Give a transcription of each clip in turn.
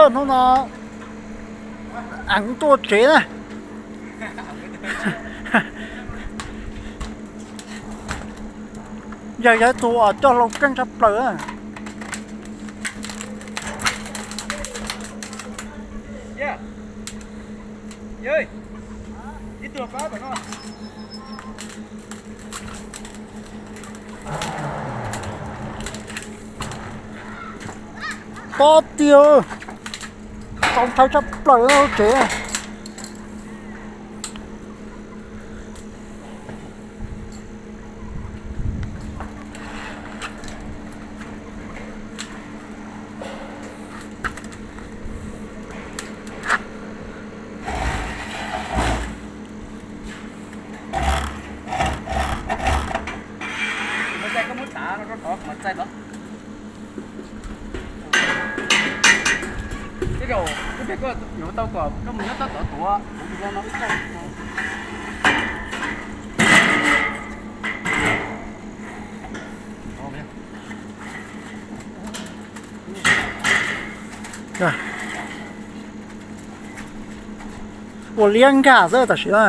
Hnub no eev tuaj tsev na. Yawg yog ib tug uas coj hlau keej tshaj plaws na. Tob tiag, txaus ntshai tshaj plaws lub tsev. Tej zaum ib pliag koj yuav tau kom koj mus nyob tab tom tuav kuv tus no ib txoj. Ua liab nkag xwb tam sim no.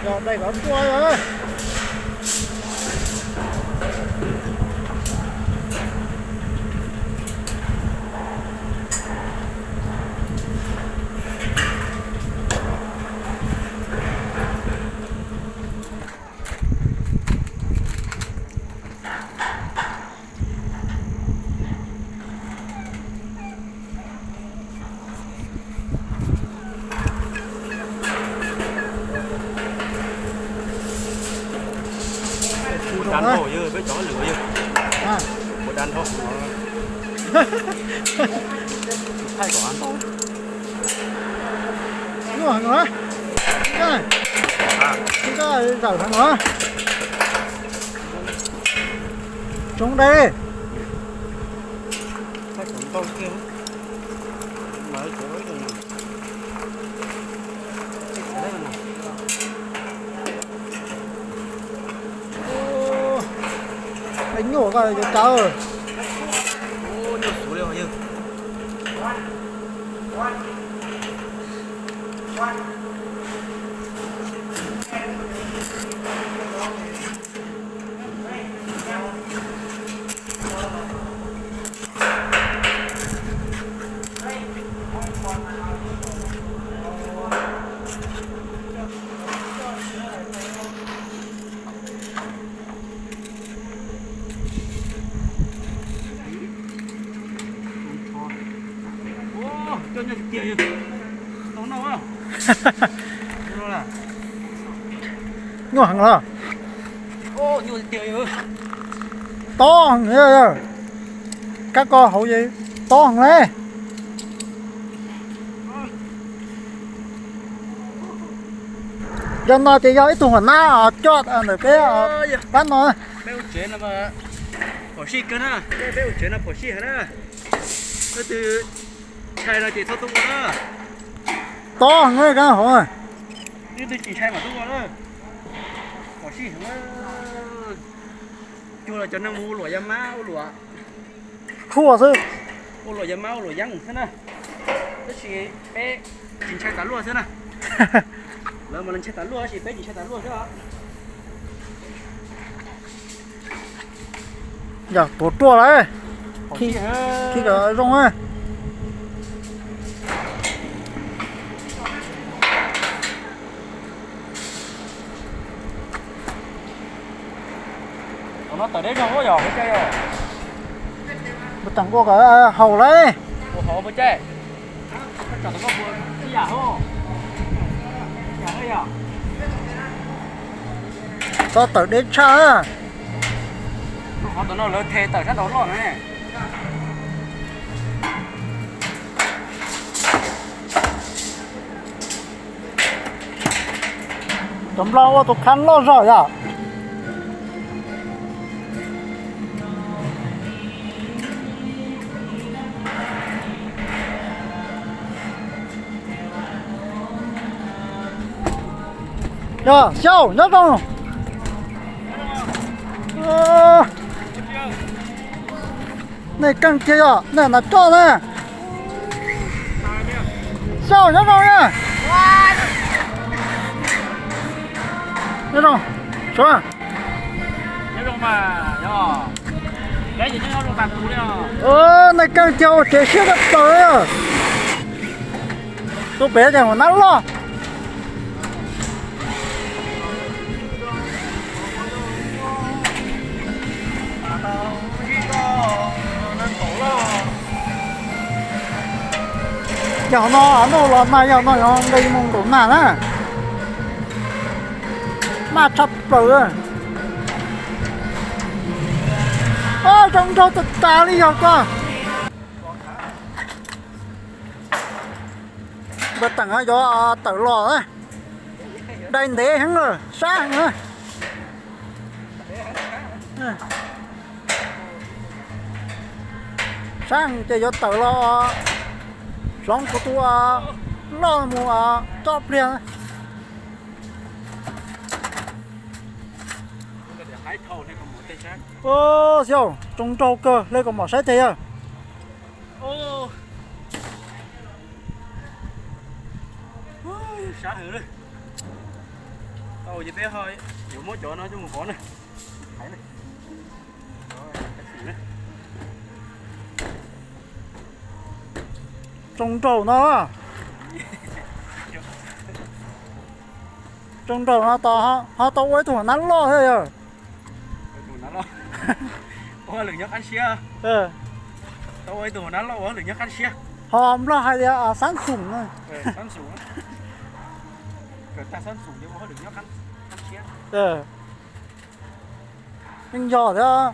Yog dai kov tuaj. Ua dab dhau yog peb cov lwm yog. Ua dab dhau. Thaij kom ntau. Nyuaj heev no. Koj zawm heev no. Tsoo dai. Thaij kom ntau kiag. Nyuaj koj cov kav. Nyuaj heev los? Tob heev, kab ko hauv tob heev le. Yog no ces yog ib tug huam nab coj ntawm peb pab no. Peb ua tsev no phom sij kawg na, peb ua tsev no phom sij heev na. Leej twg ntshai no ces txhob tuaj ua na. Tob heev kab hauv. Leej twg tsis ntshai mas tuaj ua na. Phom sij heev. Cuag los cov neeg mus ua luam yas mab ua luam. Khuaj xwb. Ua luam yas mab ua luam yeeb xwb na. Tab sis peb tsis ntshai tas luaj xwb na. Lawv mas lawv ntshai tas luaj tab sis peb tsis ntshai tas luaj xwb os. Yog tuav ruaj lawm. Khi kom zoo. Qhov no tawm deb zog yog ua cas yog? Mus teem ua kom haus lawm. Ua haus ua cas? Koj tsam tau koj ua ib yam hauj, ib yam hauj yog. Tau tawm deb tshaj. Qhov tom no lawv the tawm sab nraud loj ne. Cov nplooj ua tus khab loj zog yom. Yog, Xyauj, nyob zoo. Nej keej kiag yog nej nas coj na. Xyauj, nyob zoo na. Nyob zoo, Suav. Nej keej kiag ua tsev siab tshaj plaws. Tus pem ces ua nab loj. Yog no nuj los mas yog no yog nqis mus nkaum nag na. Maj tshaj plaws. Zoo nraug tas tas li yog koj. Npawg Teem yuav tawm los na. Dai ntev heev lawm, sab heev na. Sab heev ces yuav tawm los hloov kuv tus loj mus cob pliag. Xyauj, zoo nraug kawg, hle kom mom saib teg yawg. Sab heev. Tau ces peb yuav muab cov no coj mus hov na. Zoo nraug no. Zoo nraug no ho tau ua ib tug nab loj thiab yawg. Ua lwm nyob qab siab. Tau ua ib tug nab loj ua lwm nyob qab siab. Ho Nplog hais tias xab xum na. Yeej yog thiab.